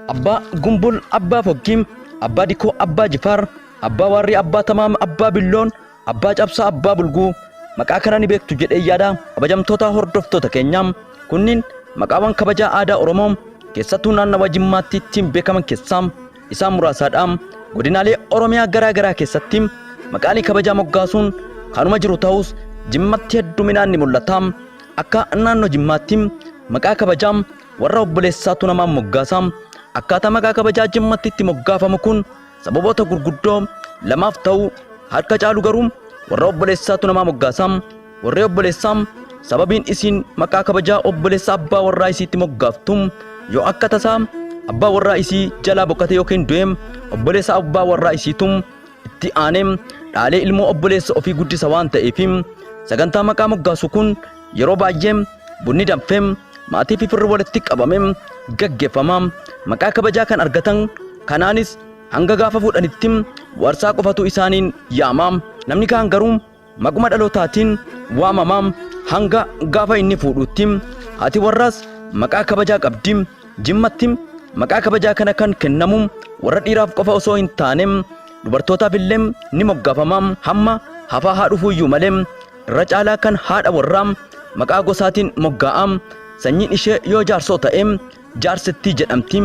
Abbaa Gumbul, Abbaa Foggii, Abbaa Dikoo, Abbaa Jifaar, Abbaa Waarrii, Abbaa Tamaam, Abbaa Billoon, Abbaa Cabsaa, Abbaa Bulguu maqaa kana ni beektu jedhee yaada. Kabajamtoota hordoftoota keenyaa, kunniin maqaawwan kabajaa aadaa Oromoo keessattuu naannawa Jimmaatti ittiin beekaman keessaa isaan muraasaadha. Godinaalee Oromiyaa garaa garaa keessatti maqaalee kabajaa moggaasuun kanuma jiru ta'us Jimmatti hedduminaan ni mul'ata. Akka naannoo Jimmaatti maqaa kabajaa warra obboleessaatu namaan moggaasa. Akkaataa maqaa kabajaa Jimmatti itti moggaafamu kun sababoota gurguddoo lamaaf ta'u, harka caalu garuu warra obboleessaatu namaa moggaasa. Warri obboleessaa sababiin isiin maqaa kabajaa obboleessa abbaa warraa isiitti moggaaftu yoo akka tasaa abbaa warraa isii jalaa boqate yookiin du'e, obboleessa abbaa warraa isiitu itti aanee dhaalee ilmoo obboleessa ofii guddisa waan ta'eef, sagantaa maqaa moggaasu kun yeroo baay'ee bunni danfee maatii fi firri walitti qabame gaggeeffama. Maqaa kabajaa kan argatan kanaanis hanga gaafa fuudhanitti warsaa qofatu isaaniin yaama. Namni kaan garuu maquma dhalootaatiin waamama hanga gaafa inni fuudhutti. Haati warraas maqaa kabajaa qabdi. Jimmatti maqaa kabajaa kana kan kennamu warra dhiiraaf qofa osoo hin taane dubartootaaf illee ni moggaafama. Hamma hafaa haa dhufuuyyuu malee irra caalaa kan haadha warraa maqaa gosaatiin moggaa'a. Sanyiin ishee yoo jaarsoo ta'e jaarsittii jedhamti,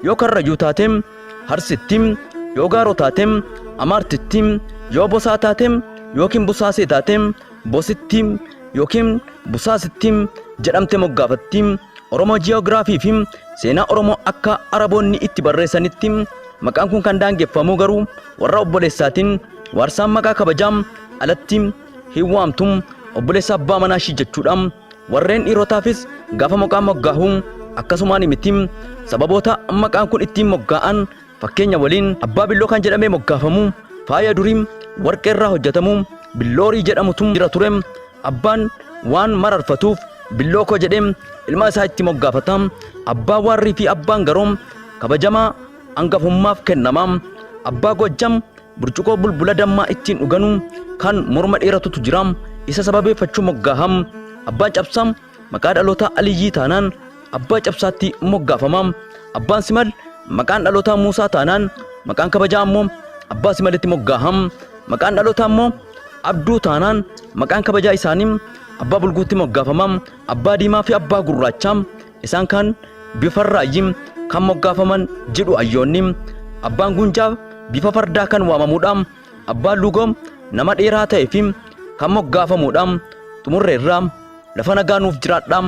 yoo karrayyuu taate harsitti, yoo gaaroo taate amaartitti, yoo bosaa taate yookiin busaasee taate bositti yookiin busaasitti jedhamte moggaafatti. Oromoo ji'oogiraafii fi seenaa Oromoo akka Araboonni itti barreessanitti maqaan kun kan daangeffamu garuu warra obboleessaatiin. Waarsaan maqaa kabajaa alatti hin waamtu obboleessa abbaa manaa ishii jechuudha. Warreen dhiirotaafis gaafa maqaan moggaahu akkasumaan miti. Sababoota maqaan kun ittiin moggaa'an fakkeenya waliin: Abbaa Billoo kan jedhamee moggaafamu faaya durii warqee irraa hojjetamu billoorii jedhamutu jira ture. Abbaan waan mararfatuuf billoo koo jedhee ilma isaa itti moggaafata. Abbaan Waarrii fi Abbaan Garoo kabajamaa hangafummaaf kennama. Abbaa Goojjam burcuqoo bulbula dammaa ittiin dhuganu kan morma dheeratutu jira, isa sababeeffachuu moggaaham. Abbaan Cabsaa maqaa dhalootaa Aliyyii taanaan Abbaa Cabsaatti moggaafama. Abbaan Simal maqaan dhalootaa Muusaa taanaan maqaan kabajaa ammoo Abbaa Simalitti moggaaham. Maqaan dhalootaa ammoo Abduu taanaan maqaan kabajaa isaanii Abbaa Bulguutti moggaafama. Abbaa Diimaa fi Abbaa Gurraachaa isaan kaan bifarraayyi kan moggaafaman jedhu ayyoonni. Abbaan Gunjaa bifa fardaa kan waamamuudha. Abbaan Luugoo nama dheeraa ta'ee fi kan moggaafamuudha. Xumurreerra, lafa nagaa nuuf jiraadha.